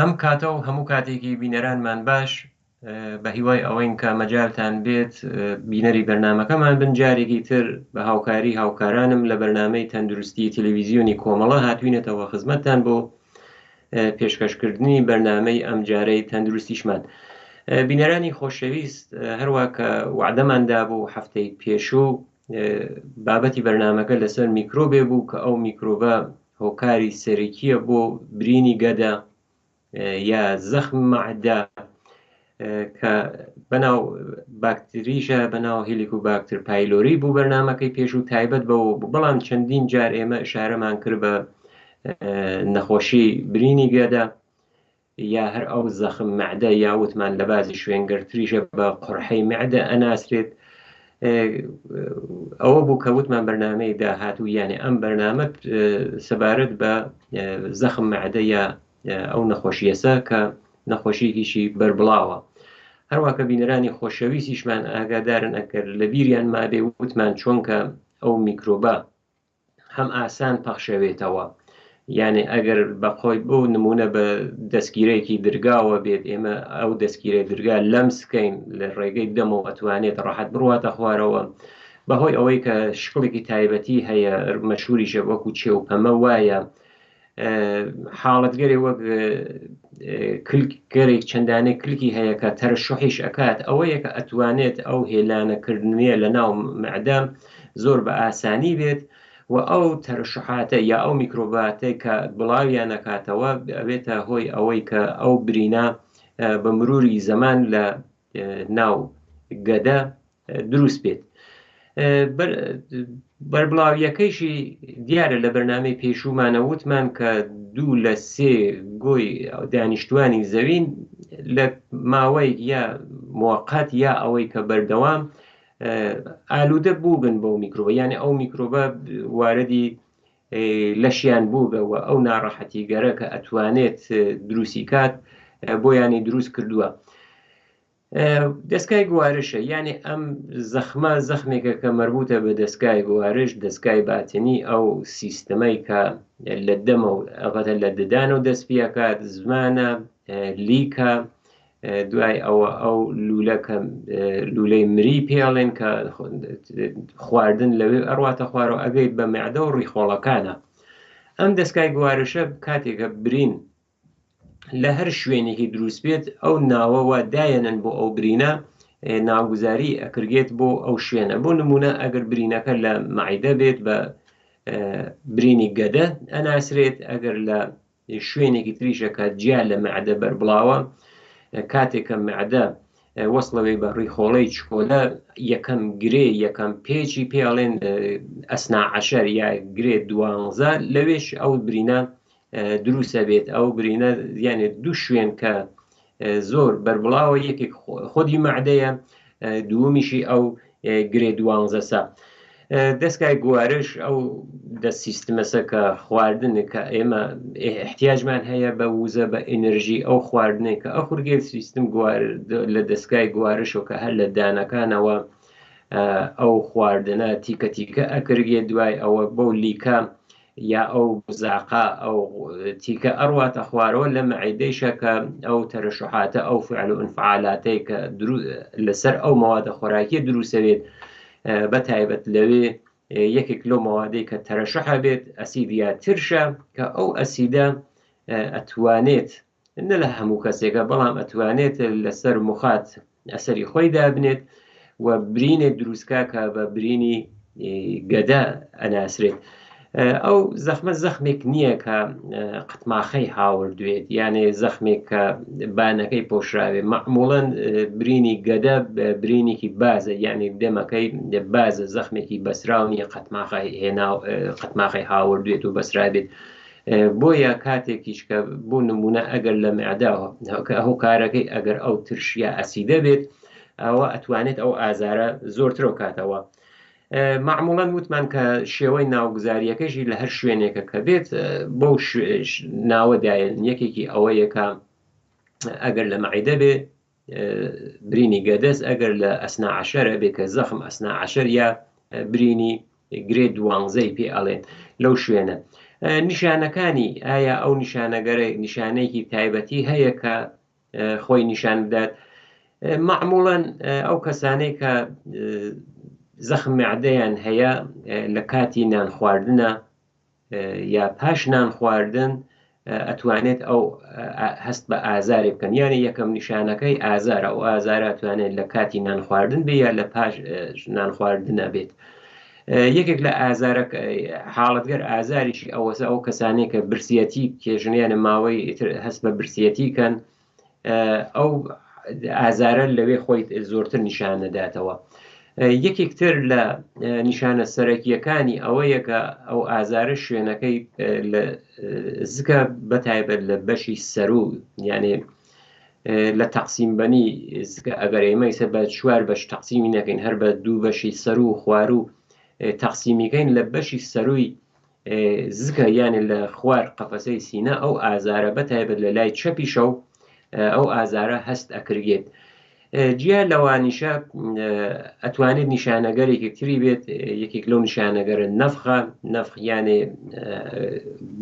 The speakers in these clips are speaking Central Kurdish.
ئەم کاتە و هەموو کاتێکی بینەرانمان باش، بە هیوای ئەوەین کە مەجالتان بێت بینەری بەرنامەکەمان بن. جارێکی تر بە هاوکاری هاوکارانم لە بەرنامەی تەندروستی تەلەویزیۆنی کۆمەڵە هاتوینەتەوە خزمەتتان بۆ پێشکەشکردنی بەرنامەی ئەمجارەی تەندروستیشمان. بینەرانی خۆشەویست، هەروا کە وعدەمان دابوو هەفتەی پێشوو، بابەتی بەرنامەکە لەسەر میکرۆبێ بوو کە ئەو میکرۆبە هۆکاری سەرەکییە بۆ برینی گەدە یا زەخم مەعدە کە بەناو باکتریشە بەناو هیلیکوباکتر پایلۆری بوو بەرنامەکەی پێشوو تایبەت بەوە بوو، بەڵام چەندین جار ئێمە ئشارەمان کرد بە نەخۆشی برینی گەدە یا هەر ئەو زەخم مەعدە یا وتمان لە بازی شوێنگەرتریشە بە قورحەی مەعدە ئەناسرێت. ئەوە بوو کە وتمان بەرنامەی داهاتوو یانێ ئەم بەرنامە سەبارەت بە زەخم مەعدە یا ئەو نەخۆشیەسە کە نەخۆشیەکیشی بەربڵاوە. هەروە کە بینەرانی خۆشەویستیشمان ئاگادارن ئەگەر لە بیریان مابێ وتمان چۆنکە ئەو میکرۆبە هەم ئاسان پەخشەوێتەوە، یانێ ئەگەر بە خۆی بۆ نمونە بە دەستگیرەیەکی درگاوە بێت، ئێمە ئەو دەستگیرەی درگا لەمسکەین لە ڕێگەی دەمەوە ئەتوانێت ڕەحەت بڕواتە خوارەوە، بەهۆی ئەوەی کە شکڵێکی تایبەتی هەیە مەشهوریشە وەکو چێ و پەمە وایە، حاڵەتگەرێ وەک کلکگەرێک چەندانێک کلکی هەیە کە تەرشحیش ئەکات، ئەوەیە کە ئەتوانێت ئەو هێلانەکردنیە لە ناو معدە زۆر بە ئاسانی بێت و ئەو تەرشحاتە یا ئەو میکرۆباتەی کە بڵاویان ئەکاتەوە ئەبێتە هۆی ئەوەی کە ئەو برینە بە مروری زەمان لە ناو گەدە دروست بێت. بەربڵاویەکەیشی دیارە لە بەرنامەی پێشوومانە وتمان کە دوو لە سێ گۆی دانیشتوانی زەوین لە ماوەی یا موقت یا ئەوەی کە بەردەوام ئالوودە بووبن بەو میکرۆبە، یعنی ئەو میکرۆبە واردی لەشیان بووگە و ئەو ناڕەحەتیگەرە کە ئەتوانێت دروستی کات بۆیانی دروست کردووە. دەستگای گوارشە، یعنی ئەم زەخمە زەخمێکە کە مەربوتە بە دەستگای گوارش، دەستگای باتنی، ئەو سیستمەی کە لە دەمە و ئەڵبەتە لە ددانەوە دەست پێکات، زمانە، لیکە، دوای ئەوە ئەو لولە کە لولەی مری پێڵێن کە خواردن لەوێ ئەڕواتە خوارەوە ئەگەیت بە معدە و ڕیخۆڵەکانە. ئەم دەستگای گوارشە کاتێکە برین لە هەر شوێنێکی دروست بێت ئەو ناوە وا دایەنن بۆ ئەو برینە ناوگوزاری ئەکرگێت بۆ ئەو شوێنە. بۆ نمونە ئەگەر برینەکە لە مەعیدە بێت بە برینی گەدە ئەناسرێت، ئەگەر لە شوێنێکی تریشە کە جیا لە مەعدە بەربڵاوە، کاتێک کە مەعدە وەصلەوەی بە ڕیخۆڵەی چکۆلە یەکەم گرێ یەکەم پێچی پێڵێن ئەسنا عەشەر یا گرێ دوانزە، لەوێش ئەو برینە دروستە بێت. ئەو برینە یانێ دوو شوێن کە زۆر بەربڵاوە، یەکێک خودی مەعدەیە، دووەمیشی ئەو گرێ دوانزەسە. دەستگای گوارش ئەو دە سیستمەسە کە خواردن کە ئێمە احتیاجمان هەیە بە وزە بە ئەنرژی، ئەو خواردنێک کە ئەخورگێت سیستم گوار لە دەستگای گوارشەوە کە هەر لە دانەکانەوە ئەو خواردنە تیکە تیکە ئەکرگێت، دوای ئەوە بەو لیکە یا ئەو بزاقە ئەو تیکە ئەڕواتە خوارەوە لە مەعیدەیشە کە ئەو تەرەشحاتە ئەو فعل و ئینفعالاتەی کە لەسەر ئەو مەوادە خۆراکیە دروستەوێت، بە تایبەت لەوێ یەکێک لەو مەوادەی کە تەرەشحە بێت ئەسید یا ترشە، کە ئەو ئەسیدە ئەتوانێت نە لە هەموو کەسێکە بەڵام ئەتوانێت لەسەر مخات ئەسەری خۆی دابنێت و برینێک دروستکا کە بە برینی گەدە ئەناسرێت. ئەو زەخمە زەخمێک نییە کە قتماخەی هاوردوێت، یانێ زەخمێک کە بانەکەی پۆشراوێ. مەعموڵەن برینی گەدە برینێکی بازە، یعنی دەمەکەی بازە، زەخمێکی بەسراو نییە قەتماخە هێنا قەتماخەی هاوردوێت و بەسرابێت. بۆیە کاتێکیش کە بۆ نمونە ئەگەر لە معدە هۆکارەکەی ئەگەر ئەو ترشیە ئەسیدە بێت، ئەوە ئەتوانێت ئەو ئازارە زۆرترەو کاتەوە. مەعموڵەن وتمان کە شێوەی ناوگوزاریەکەشی لە هەر شوێنێکە کە بێت بەو ناوە دایەن. یەکێکی ئەوەیە کە ئەگەر لە مەعیدە بێ برینی گەدەس، ئەگەر لە ئەسنا عەشەرە بێ کە زەخم ئەسنا عەشەر یا برینی گرێ دوانزەی پێ ئەڵێن لەو شوێنە. نیشانەکانی ئایا ئەو نیشانەگەرە نیشانەیەکی تایبەتی هەیە کە خۆی نیشان بدات مەعموڵەن ئەو کەسانەی کە زەخم معدەیان هەیە لە کاتی نان خواردنە یا پاش نان خواردن ئەتوانێت ئەو هەست بە ئازارێ بکەن یانە یەکەم نیشانەکەی ئازارە ئەو ئازارە ئەتوانێت لە کاتی نان خواردن بێ یا لە پاش نان خواردنە بێت یەکێک لە ئازارە حاڵەتگەر ئازاریشی ئەوەسە ئەو کەسانەی کە برسیەتی کێژنیانە ماوەی ئیتر هەست بە برسیەتی کەن ئەو ئازارە لەوێ خۆی زۆرتر نیشان نەداتەوە. یەکێک تر لە نیشانە سەرەکیەکانی ئەوەیە کە ئەو ئازارە شوێنەکەی لە زکە بەتایبەت لە بەشی سەرو یانێ لە تەقسیم بەنی زکە ئەگەر ئێمە ئیسە بە چوار بەش تەقسیمی نەکەین هەر بە دوو بەشی سەرو و خوارو تەقسیمیکەین لە بەشی سەروی زکە یانێ لە خوار قەفەسەی سینە ئەو ئازارە بە تایبەت لە لای چەپیشەو ئەو ئازارە هەست ئەکرگێت جیا لەوانیشە ئەتوانێت نیشانەگەرێکی تری بێت یەکێک لەو نیشانەگەرە نەفخە نەفخ یانێ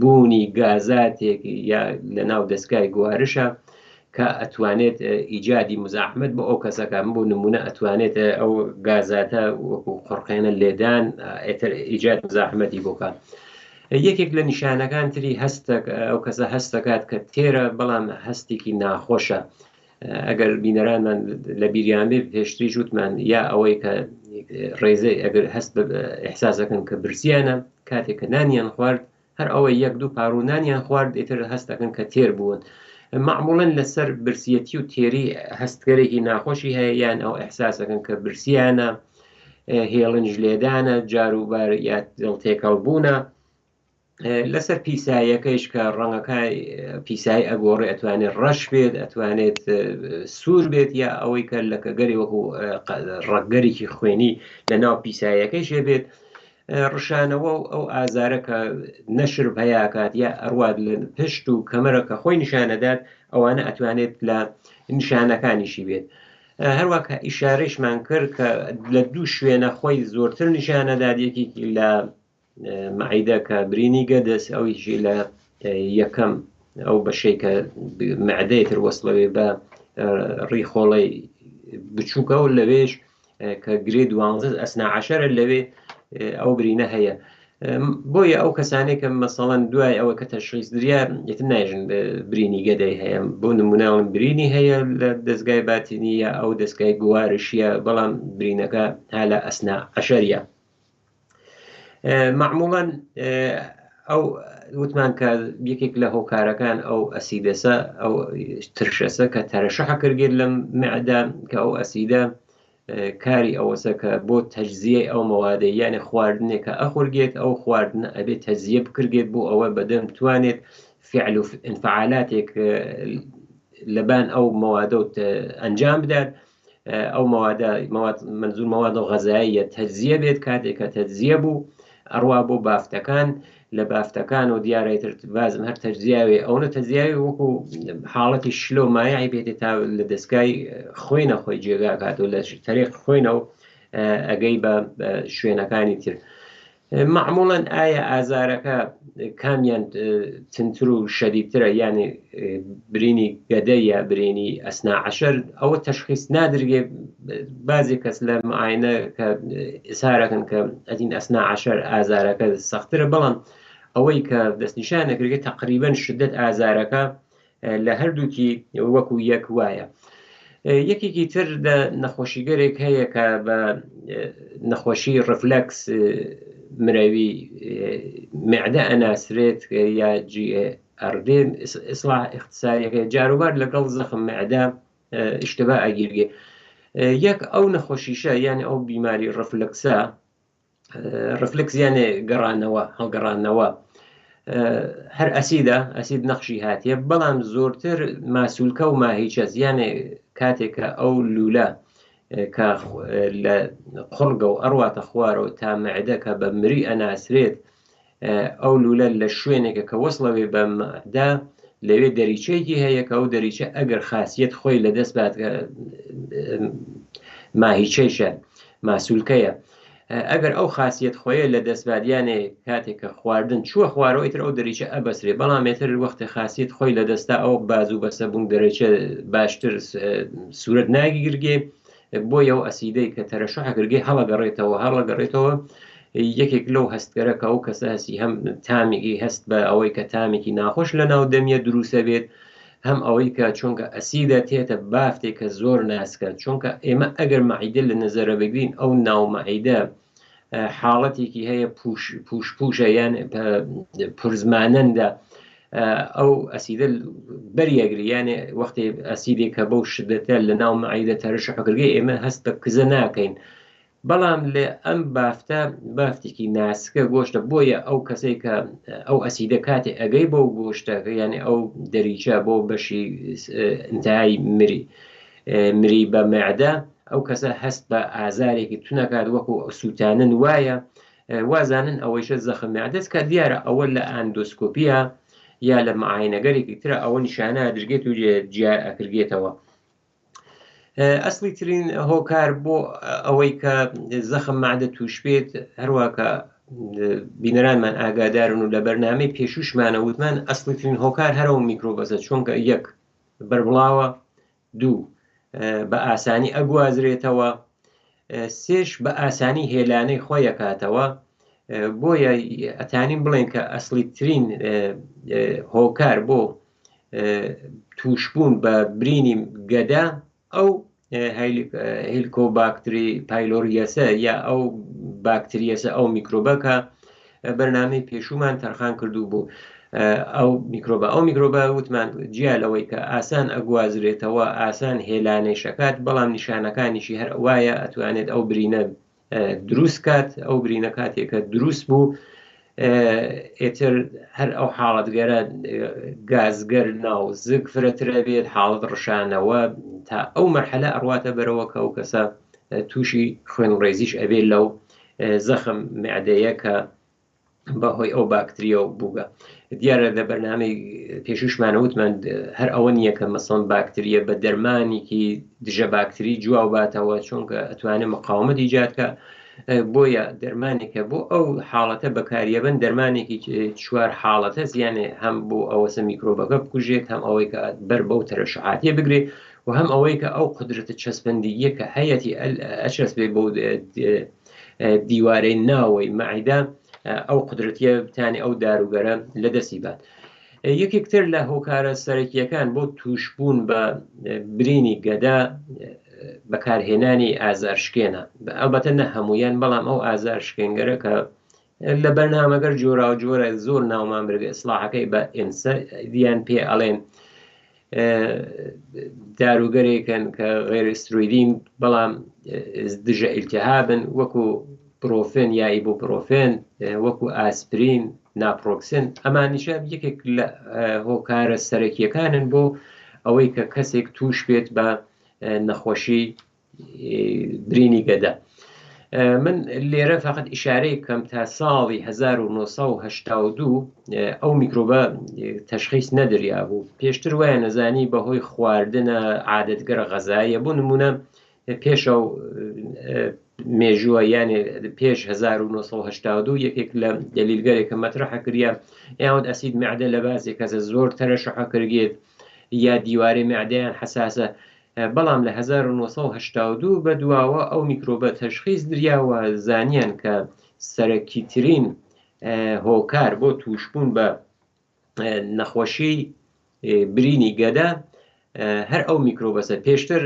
بوونی گازاتێک یا لە ناو دەستگای گوارشە کە ئەتوانێت ئیجادی مزاحمت بۆ ئەو کەسەکە بۆ نمونە ئەتوانێت ئەو گازاتە وەکو قڕقێنە لێدان ئێتر ئیجاد مزاحمەتی بۆکە یەکێک لە نیشانەکان تری هەستە ئەو کەسە هەستەکات کە تێرە بەڵام هەستێکی ناخۆشە ئەگەر بینەرانمان لە بیریان بێ پێشتریش وتمان یا ئەوەی کە ڕێزەی ئەگەر هەست ئەحساسەکەن کە برسیانە کاتێک کە نانیان خوارد هەر ئەوەی یەک دوو پاڕوو نانیان خوارد ئیتر هەستەکەن کە تێر بوون معموڵەن لەسەر برسیەتی و تێری هەستگەرێکی ناخۆشی هەیە یان ئەو ئەحساسەکەن کە برسیانە هێڵنج لێدانە جاروبار یا دڵ تێکەڵ بوونە لەسەر پیساییەکەیش کە ڕەنگەکە پیسایی ئەگۆڕێ ئەتوانێت ڕەش بێت ئەتوانێت سوور بێت یا ئەوەی کە لەکەگەری وەکو ڕەگەرێکی خوێنی لە ناو پیساییەکەیشێ بێت ڕشانەوە و ئەو ئازارە کە نەشر پیاکات یا ئەڕوات لە پشت و کەمەرە کە خۆی نیشانەدات ئەوانە ئەتوانێت لە نیشانەکانیشی بێت هەروە کە ئیشارەیشمان کرد کە لە دوو شوێنە خۆی زۆرتر نیشانەدات یەکێکی لە مەعیدە کە برینی گەدەس ئەویشی لە یەکەم ئەو بەشەی کە معدەی تر وەسڵەوێ بە ڕیخۆڵەی بچووکە و لەوێش کە گرێ دوانزە ئەسنا عەشەرە لەوێ ئەو برینە هەیە بۆیە ئەو کەسانێک کە مەسەڵەن دوای ئەوە کە تەشخیص دریا ئیتر نایژن برینی گەدەی هەیە بۆ نموناڵم برینی هەیە لە دەستگای باتینی یا ئەو دەستگای گوارشیە بەڵام برینەکە تا لە ئەسنا عەشەریە مەعموڵەن ئەو وتمان کە یەکێک لە هۆکارەکان ئەو ئەسیدەسە ئەو ترشەسە کە تەرەشەحە کردگێت لەم معدا کە ئەو ئەسیدە کاری ئەوەسە کە بۆ تەجزیەی ئەو مەوادە یانە خواردنێک کە ئەخورگێت ئەو خواردنە ئەبێت تەجزیە بکرگێت بۆ ئەوە بەدەم توانێت فعل و انفعالاتێک لەبان ئەو مەوادە ئەنجام بدات ئەو مەوادە مواد منزور مواد غەزاییە تەجزیە بێت کاتێک کە تەجزیە بوو ئەڕوا بۆ بافتەکان لە بافتەکان و دیارە تر بازم هەر تەجزیاوێ ئەوە تەجزیاوی وەکو حاڵەتی شلۆ مایعی بێتێ تا لە دەستگای خوێنە خۆی جێگا کات و لە تەریق خوێنە و ئەگەی بە شوێنەکانی تر مەعموڵەن ئایا ئازارەکە کامیان تنتر و شەدیدترە یعنی برینی گەدە یا برینی ئەسنا عەشەر ئەوە تەشخیص نادرگێ بازی کەس لە معاینە کە ئسارەکەن کە ئەدین ئەسنا عەشەر ئازارەکە سەخترە بەڵام ئەوەی کە دەستنیشان نەکرێت تقریبا شدت ئازارەکە لە هەردووکی وەکو یەک وایە. یەکێکی تر لە نەخۆشیگەرێک هەیە کە بە نەخۆشی ڕفلەکس مرەوی معدە ئەناسرێت یا GERD ئیسڵاح اختصاریەکەی جاروبار لەگەڵ زەخم معدە اشتباه ئەگیرگێ یەک ئەو نەخۆشیشە یعنی ئەو بیماری ڕفلەکسە ڕفلکس یانێ گەڕانەوە هەڵگەڕانەوە هەر ئەسیدە ئەسید نەخشی هاتیە بەڵام زۆرتر ماسولکە و ماهیچە زیانێ کاتێک کە ئەو لولە کە لە قوڕگە و ئەڕواتە خوارەوە تا معدە کە بە مری ئەناسرێت ئەو لولە لە شوێنێکە کە وەسڵەوێ بە معدە لەوێ دەریچەیەکی هەیە کە ئەو دەریچە ئەگەر خاسیەت خۆی لەدەست بات ماهیچەیشە ماسولکەیە. ئەگەر ئەو خاسیەت خۆیە لە دەست بات یانێ کاتێک کە خواردن چووە خوارەوە ئیتر ئەو دەریچە ئەبەسرێ بەڵام ئێتر وەختێ خاسیەت خۆی لە دەستا ئەو بازوو بەسە بوون دەرەچە باشتر سوورەت ناگیرگێ بۆیە ئەو ئەسیدەی کە تەرەشح گرگێ هەڵەگەڕێتەوە هەڵەگەڕێتەوە یەکێک لەو هەستگەرە کە ئەو کەسە هەستی هەم تامێکی هەست بە ئەوەی کە تامێکی ناخۆش لە ناو دەمیە دروسە بێت هەم ئەوەی کە چونکە ئەسیدە تێتە بافتێک کە زۆر ناسکە چونکە ئێمە ئەگەر مەعیدە لە نەزەرە بگرین ئەو ناو مەعیدە حاڵەتێکی هەیە پوش پوش پوشە یان پرزمانەندە ئەو ئەسیدە بەریەگری یانێ وەختی ئەسیدێک کە بەو شدەتە لە ناو مەعیدە تەرش حکرگەی ئێمە هەست بە کزە ناکەین بەڵام لە ئەم بافتە بافتێکی ناسکە گۆشتە بۆیە ئەو کەسەی کە ئەو ئەسیدە کاتێ ئەگەی بەو گۆشتە یعنی ئەو دەریچە بۆ بەشی انتهای مری مری بە معدە ئەو کەسە هەست بە ئازارێکی تونەکات وەکو سووتانن وایە وازانن ئەوەیشە زەخم معدەس کە دیارە ئەوە لە ئەندۆسکۆپیە یا لە معاینەگەرێکی ترە ئەوە نیشانە درگێت و جیا ئەکرگێتەوە ئەسڵی ترین هۆکار بۆ ئەوەی کە زەخم مادە توش بێت هەروە کە بینەرانمان ئاگادارن و لە بەرنمەی پێشوشمانە وتمان ئەسڵی ترین هۆکار هەرەوە میکرۆبەسە چونکە یەک بەربڵاوە دوو بە ئاسانی ئەگوازرێتەوە سێش بە ئاسانی هێلانەی خۆی ئەکاتەوە بۆیە ئەتانین بڵێن کە ئەسڵی ترین هۆکار بۆ تووشبوون بە برینی گەدە ئەو هیلکۆباکتری پایلۆریەسە یا ئەو باکتریەسە ئەو میکرۆبەکە بەرنامەی پێشوومان تەرخان کردو بوو ئەو میکرۆبە ئەو میکرۆبە وتمان جیا لەوەی کە ئاسان ئەگوازرێتەوە ئاسان هێلانەی شەکات بەڵام نیشانەکانیشی هەر وایە ئەتوانێت ئەو برینە دروست کات ئەو برینە کاتێکە دروست بوو ئێتر هەر ئەو حاڵەتگەرە گازگەر ناو زگ فرەترە بێت حاڵەت ڕشانەوە تا ئەو مەرحەلە ئەڕواتە بەرەوە کە ئەو کەسە تووشی خوێنڕێزیش ئەبێت لەو زەخم معدەیە کە بەهۆی ئەو باکتریەوە بووگە دیارە لە بەرنامەی پێشوشمانە وتمان هەر ئەوە نییە کە مەسەڵەن باکتریە بە دەرمانێکی دژە باکتری جواب باتەوە چونکە ئەتوانێت مقاومەت ایجاد کە بۆیە دەرمانێکە بۆ ئەو حاڵەتە بەکاریەبن دەرمانێکی چوار حاڵەتە زیانێ هەم بۆ ئەوەسە میکرۆبەکە بکوژێت هەم ئەوەی کە بەر بەو تەرەشعاتیە بگرێت و هەم ئەوەی کە ئەو قدرەتە چەسپەندییە کە هەیەتی ئەچەسپێ بۆ دیوارەی ناوەی مەعیدە ئەو قدرەتیە بتانی ئەو داروگەرە لە دەستی بات. یەکێک تر لە هۆکارە سەرەکیەکان بۆ تووشبوون بە برینی گەدە بەکارهێنانی ئازار شکێنە ئەلبەتە نە هەمویان بەڵام ئەو ئازار شکێنگەرە کە لە بەرنامەگەر جۆرا و جۆرە زۆر ناومان برگە ئیسلاحەکەی بە ئینسە دیان پێ ئەڵێن داروگەرێکن کە غێر ئسترویدین بەڵام دژە ئیلتهابن وەکو پرۆفێن یا ئیبۆپرۆفێن وەکو ئاسپرین ناپرۆکسن ئەمانیشە یەکێک لە هۆکارە سەرەکیەکانن بۆ ئەوەی کە کەسێک توش بێت بە نەخۆشی برینی گەدە. من لێرە فقط ئیشارەی بکەم تا ساڵی 1982 ئەو میکرۆبە تەشخیص نەدریا بوو پێشتر وایە نەزانی بەهۆی خواردنە عادەتگەرە غەزایە بۆ نمونە پێشە مێژووە یانێ پێش 1982 یەکێک لە دەلیلگەرێکە مەترحە کریا یاوت ئەسید معدە لە بازێک کەسە زۆر تەرەشحە کردێت یا دیوارەی معدەیان حەساسە بەڵام لە 1982 بەدواوە ئەو میکرۆبە تەشخیص دریا و زانیان کە سەرەکیترین هۆکار بۆ تووشبوون بە نەخۆشی برینی گەدە هەر ئەو میکرۆبەسە پێشتر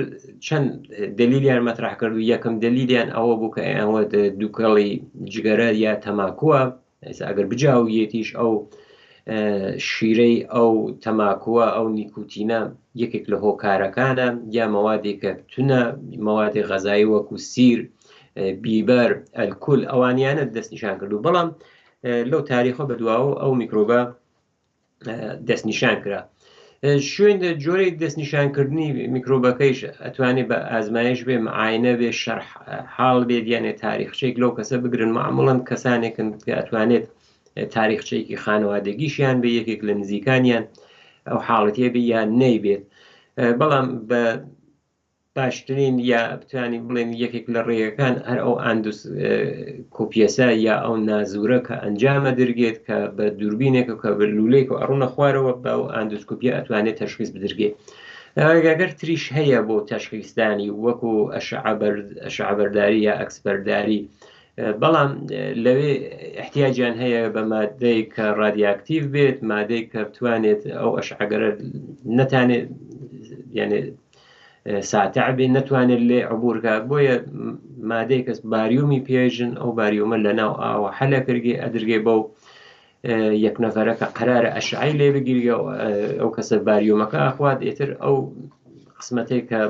چەند دلیلیان مەترح کرد و یەکەم دلیلیان ئەوە بوو کە ئەوە دووکەڵی جگەرە یا تەماکووە ئێستا ئەگەر بجاویەتیش ئەو شیرەی ئەو تەماکووە ئەو نیکوتینە یەکێک لە هۆکارەکانە یا مەوادێکە تونە مەوادی غەزایی وەکو سیر بیبەر ئەلکول ئەوانیانە دەستنیشان کردو بەڵام لەو تاریخە بەدواوە ئەو میکرۆبە دەستنیشان کرا شوێن جۆرەی دەستنیشانکردنی میکرۆبەکەیش ئەتوانێت بە ئازمایش بێ معاینە بێ شەرح حاڵ بێت یانێ تاریخچێک لەو کەسە بگرن معموڵەن کەسانێکن کە ئەتوانێت تاریخچێکی خانەوادەگیشیان بێ یەکێک لە نزیکانیان ئەو حاڵەتیە بێ یان نەیبێت بەڵام بە. باشترین یا بتوانین بڵێن یەکێک لە ڕێگەکان هەر ئەو ئاندوس کۆپیەسە یا ئەو نازورە کە ئەنجامە درگێت کە بە دووربینێک کە بە لولەیەک و ئەڕوونە خوارەوە بە ئەو ئاندوسکوپیە ئەتوانێت تەشخیص بدرگێت. ڕێگاگەر تریش هەیە بۆ تەشخیصدانی وەکو ئەشعە بەرداری یا ئەکسبەرداری، بەڵام لەوێ احتیاجیان هەیە بە مادەی کە ڕادیاکتیڤ بێت، مادەی کە بتوانێت ئەو ئەشعەگەرە نەتانێت یعنی ساتع بێ نەتوانێت لێ عبورکە. بۆیە مادەی کەس باریومی پێژن، ئەو باریومە لە ناو ئاوە حەلە کردگێ ئەدرگێ بەو یەک نەفەرە کە قەرارە ئەشعەی لێ بگیرگە، ئەو کەسە باریومەکە ئەخوات، ئێتر ئەو قسمەتێک کە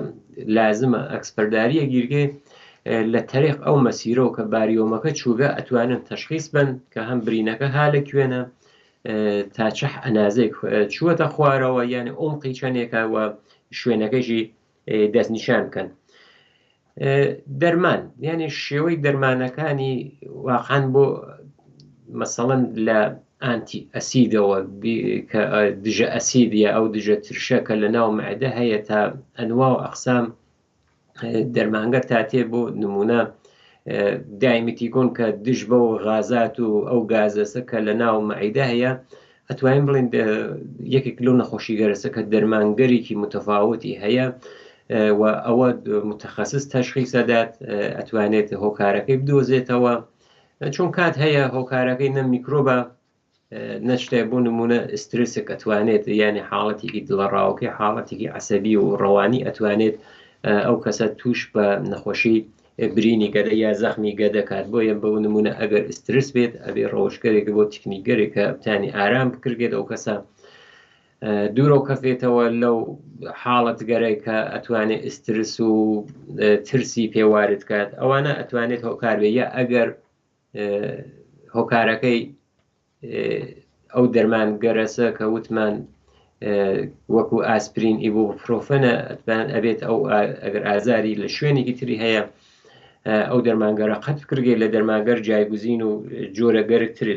لازمە ئەکسپەرداریە گیرگێ لە تەریق ئەو مەسیرەوە کە باریۆمەکە چووگە ئەتوانن تەشخیص بن کە هەم برینەکە ها لە کوێنە، تا چه ئەنازێک چووەتە خوارەوە، یعنی ئۆمقی چەندێکە و شوێنەکەشی دەستنیشان بکەن. دەرمان یعنی شێوەی دەرمانەکانی واقعا بۆ مەسەڵەن لە ئانتی ئەسیدەوە کە دژە ئەسید یا ئەو دژە ترشە کە لە ناو معدە هەیە تا ئەنوا و ئەقسام دەرمانگەر تا تێ بۆ نمونە دایمیتیکۆن کە دژ بەو غازات و ئەو گازەسە کە لە ناو مەعیدە هەیە، ئەتوانین بڵێن یەکێک لەو نەخۆشیگەرەسە کە دەرمانگەرێکی متەفاوتی هەیە و ئەوە متخصص تەشخیصەدات، ئەتوانێت هۆکارەکەی بدۆزێتەوە، چون کات هەیە هۆکارەکەی نە میکرۆبە نەشتێ، بۆ نمونە ئسترسێک ئەتوانێت، یعنی حاڵەتێکی دڵەڕاوکێ، حاڵەتێکی عەسەبی و ڕەوانی ئەتوانێت ئەو کەسە توش بە نەخۆشی برینی گەدە یا زەخمی گەدەکات. بۆیە بەو نمونە ئەگەر ئسترس بێت ئەبێ ڕەوشگەرێک بۆ تکنیکگەرێک کە بتانی ئارام بکرگێت ئەو کەسە دوورەو کەفێتەوە لەو حاڵەتگەرەی کە ئەتوانێت ئسترس و ترسی پێوارد کات، ئەوانە ئەتوانێت هۆکار بێ. یا ئەگەر هۆکارەکەی ئەو دەرمان گەرەسە کە وتمان وەکو ئاسپرین ئیبوپرۆفەنە، ئەتوان ئەبێت ئەو ئەگەر ئازاری لە شوێنێکی تری هەیە ئەو دەرمانگەرە قەت بکرگێ لە دەرمانگەر جایگوزین و جۆرە گەرتر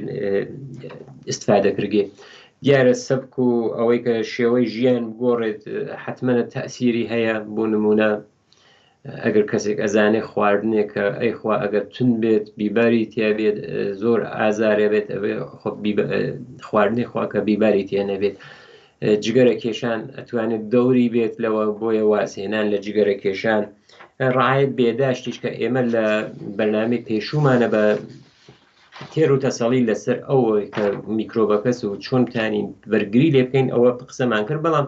استفادە کردگێ. دیارە سەبک و ئەوەی کە شێوەی ژیان بگۆڕێت حتممە تەسیری هەیە. بۆ نمونە ئەگەر کەسێک ئەزانێ خواردنێک کە ئەیخوا ئەگەر تون بێت بیباری تیا بێت زۆر ئازارێ بێت، ئەبێ خواردنی خوا کە بیباری تێ نەبێت. جگەرە کێشان ئەتوانێت دەوری بێت لەوە، بۆیە وازهێنان لە جگەرە کێشان. ڕعایەت بێداشتیش کە ئێمە لە بەرنامەی پێشوومانە بە تێر و تەسەڵی لەسەر ئەوە کە میکرۆبەکەس و چۆن بتانین بەرگری لێ بکەین ئەوە قسەمان کرد، بەڵام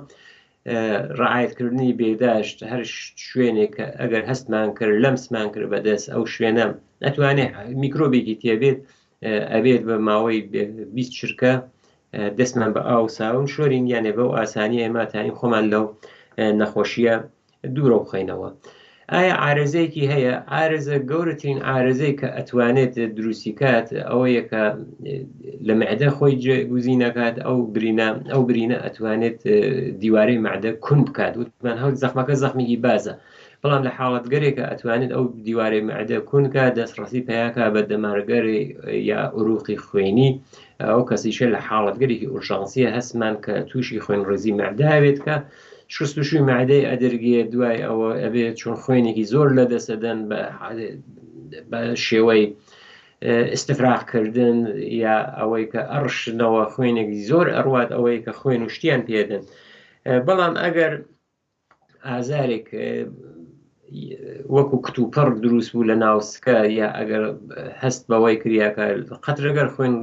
ڕعایەتکردنی بێداشت هەر شوێنێک کە ئەگەر هەستمان کرد لەمسمان کرد بەدەست ئەو شوێنە ئەتوانێت میکرۆبێکی تێبێت، ئەبێت بە ماوەی 20 چرکە دەستمان بە ئاو ساون شۆرین، یانێ بەو ئاسانی ئێمە تاین خۆمان لەو نەخۆشیە دوورەوە بخەینەوە. ئایا عارەزەیەکی هەیە؟ عارەزە گەورەترین عارەزەی کە ئەتوانێت دروستی کات ئەوەیە کە لە معدە خۆی جێگوزی نەکات، ئەو برینە ئەو برینە ئەتوانێت دیوارەی معدە کون بکات. وتمان هەڵ زەخمەکە زەخمێکی بازە، بەڵام لە حاڵەتگەرێکە ئەتوانێت ئەو دیوارەی معدە کون کات، دەستڕەسی پیاکە بە دەمارگەری یا ئوروقی خوێنی. ئەو کەسیشە لە حاڵەتگەرێکی ئورژانسیە هەستمان کە تووشی خوێنڕێزی معدە بێت کە شستوشوی معدەی ئەدرگێ، دوای ئەوە ئەبێت چون خوێنێکی زۆر لە دەسەدەن بە شێوەی استفراغکردن یا ئەوەی کە ئەڕشنەوە خوێنێکی زۆر ئەڕوات، ئەوەی کە خوێن و شتیان پێدەن. بەڵام ئەگەر ئازارێک وەکو کتوپڕ دروست بوو لە ناوسکە یا ئەگەر هەست بەوەی کریاکە قەترەگەر خوێن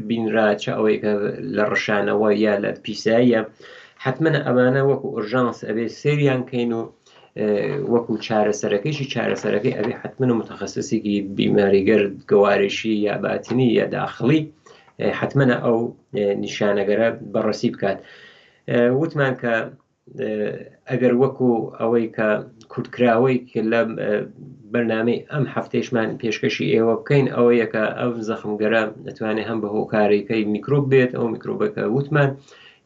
بینرا، چە ئەوەی کە لە ڕشانەوە یا لە پیساییە، حتمما ئەمانە وەکو ئۆرژانس ئەبێ سێریان کەین و وەکو چارەسەرەکەیشی چارەسەرەکەی ئەبێ حتمما متخصصێکی بیماریگەر گەوارشی یا باتنی یا داخڵی حتمما ئەو نیشانەگەرە بەڕەسی بکات. وتمان کە ئەگەر وەکو ئەوەی کە کورتکراوەی کە لە بەرنامەی ئەم هەفتەیشمان پێشکەشی ئێوە بکەین ئەوەیە کە ئەو زەخمگەرە دەتوانێت هەم بە هۆکارێکەی میکرۆب بێت، ئەو میکرۆبەکە وتمان،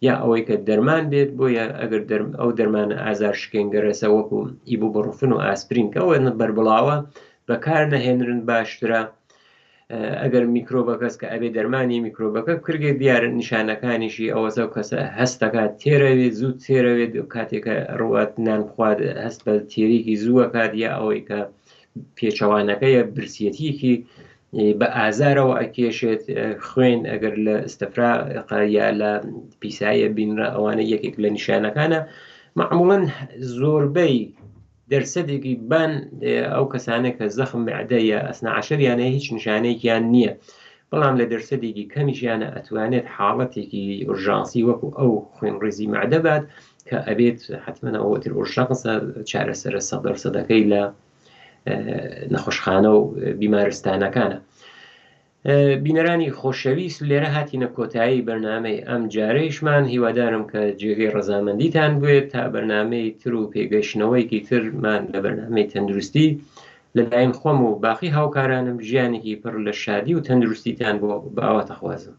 یا ئەوەی کە دەرمان بێت. بۆیە ئەگەر ئەو دەرمانە ئازار شکێنگەرەسە وەکو ئیبوبڕوفن و ئاسپرین کە ئەوە بەربڵاوە بەکار نەهێنرن باشترە. ئەگەر میکرۆبەکەس کە ئەبێ دەرمانی میکرۆبەکە بکرگێت دیارە نیشانەکانیشی ئەوەسە و کەسە هەستەکات تێرەوێت زوو تێرەوێت کاتێکە ڕوات نان بخوات هەست بە تێرێکی زووەکات یا ئەوەی کە پێچەوانەکەیە برسیەتیەکی بە ئازارەوە ئەکێشێت خوێن ئەگەر لە ئستفرا یا لە پیسایە بینرا ئەوانە یەکێک لە نیشانەکانە معموڵەن زۆربەی دەرسەدێکی بان ئەو کەسانە کە زەخم معدە یا ئەسنا عەشەریانە هیچ نیشانەیەکیان نییە بەڵام لە دەرسەدێکی کەمیشیانە ئەتوانێت حاڵەتێکی ئورژانسی وەکو ئەو خوێنڕیزی معدە بات کە ئەبێت حتمما ئەوەتر ئورژانسە چارەسەرە سەدەرسەدەکەی لە نەخۆشخانە و بیمارستانەکانە. بینەرانی خۆشەویست لێرە هاتینە کۆتایی بەرنامەی ئەم جارەیشمان هیوادارم کە جێگەی ڕەزامەندیتان بوێت تا بەرنامەی تر و پێگەشتنەوەیکی ترمان لە بەرنامەی تەندروستی لەلایەن خۆم و باقی هاوکارانم ژیانێکی پڕ لە شادی و تەندروستیتان بۆ بە ئاواتەخوازم.